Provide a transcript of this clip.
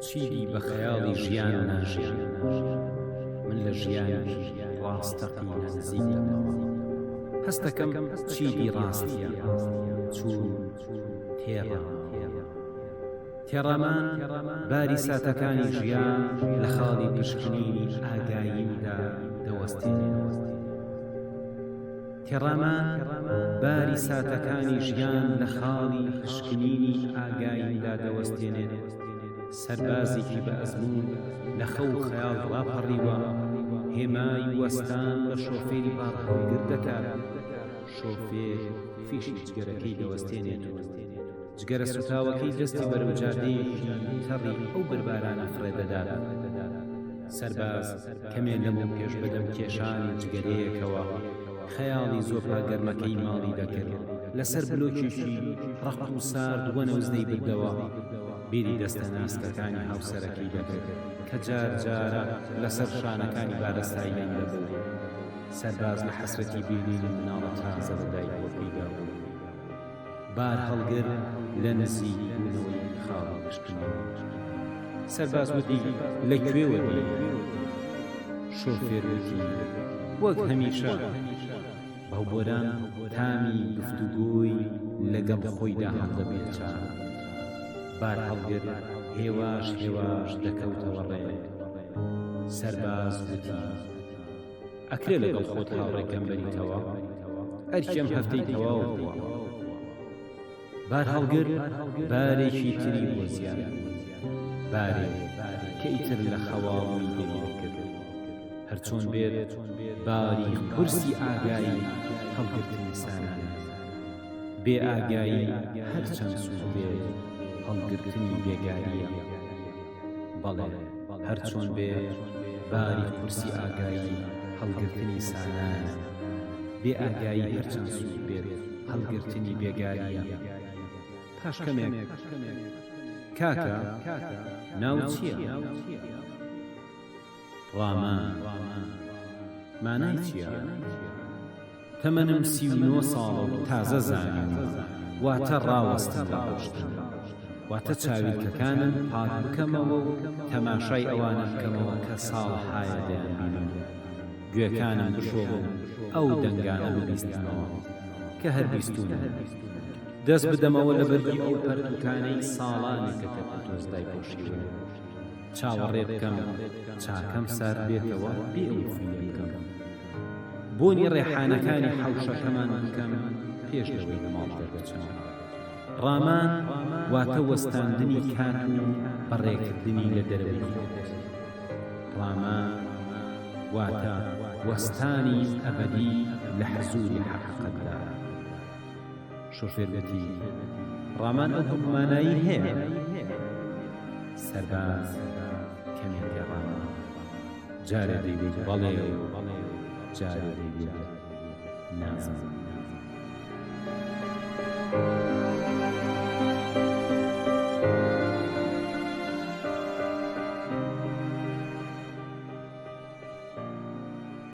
چیدی بە خەیاڵی ژیان ناژیم. من لە ژیانێکی ڕاستەقینە نزیک دەبمەوە. هەستەکەم چیدی ڕاستییە، چوون تێڕاماوە. تێڕامان باری ساتەکانی ژیان لە خاڵی پشکنینی ئاگاییمدا دەوەستێنێت. تێڕامان باری ساتەکانی ژیان لە خاڵی پشکنینی ئاگاییمدا دەوەستێنێت، سەربازێکی بە ئەزموون لە خەو و خەیاڵ ڕاپەڕیوە، هێمای وەستان بە شۆفێری بارهەڵگر دەکات، شۆفێر فیشی جگەرەکەی دەوەستێنێت و جگەرە سوتاوەکەی دەستی بەرەو جادەیەکی تەڕی ئەو بەربارانە فڕێ دەدات. سەرباز کەمێ لەمەوپێش بەدەم کێشانی جگەرەیەکەوە خەیاڵی زۆپا گەرمەکەی ماڵی دەکرد، لەسەر بلۆکێکی ڕەق و سارد وەنەوز دەیبردەوە، بیری دەستە ناسکەکانی هاوسەرەکەی دەکرد کە جار جارە لەسەر شانەکانی بارستاییان دەبوو. سەرباز لە حەسرەتی بینینی مناڵە تازە لەدایکبووەکەیدا بوو. بارهەڵگر لە نزیک بوونەوەی خاڵی پشکنین. سەرباز وتی، لە کوێوە دێی؟ شۆفێر وتی، وەک هەمیشە. باوبۆران تامی گفتوگۆی لەگەڵ خۆیدا هەڵدەپێچا. بارهەڵگر هێواش هێواش دەکەوتەوە ڕێ. سەرباز وتی. ئەکرێ لەگەڵ خۆت هاوڕێکەم بەریتەوە؟ ئەرکی ئەم هەفتەی تەواو بووە. بارهەڵگر بارێکی تری بۆ زیاد بوو، بارێک کە ئیتر لە خەواڵووی دەری دەکرد. هەرچۆن بێت باری قورسی ئاگایی هەڵگرتنی سانانە. بێ ئاگایی هەرچەند سووک بێت، هەڵگرتنی بێگارییە. بەڵێ هەرچۆن بێ باری قورسی ئاگایی هەڵگرتنی سانایە، بێ ئاگایی هەرچەند سووک بێت هەڵگرتنی بێگارییە. پاش کەمێک، کاکە ناوت چییە؟ ڕامان، مانای چییە؟ تەمەنم 39 ساڵە و تازە زانیومە واتە ڕاوەستم لە ڕۆشتن، واتە چاویلکەکانم پاک بکەمەوە و تەماشای ئەوانە بکەمەوە کە ساڵەهایە دەیانبینم، گوێکانم بشۆم و ئەو دەنگانە ببیستمەوە کە هەر بیستوونم، دەست بدەمەوە لە بەرگی ئەو پەرتووکانەی ساڵانێکە تەپوتۆز دایپۆشیون. چاوەڕێ بکەم چاکەم سارد بێتەوە بێ ئەوەی فووی لێ بکەم. بۆنی ڕێحانەکانی حەوشەکەمان بکەم پێش لەوەی لە ماڵ دەربچم. ڕامان واتە وەستاندنی کات و بەڕێکردنی لە دەرەوەی خۆت. ڕامان واتە وەستانی ئەبەدی لە حزووری حەقیقەتدا. شۆفێر وتی، ڕامان ئەو هەموو مانایەی هەیە؟ سەرباز کەمێ تێڕاما، جارێ دەیگوت بەڵێ و جارێ دەیگوت نا.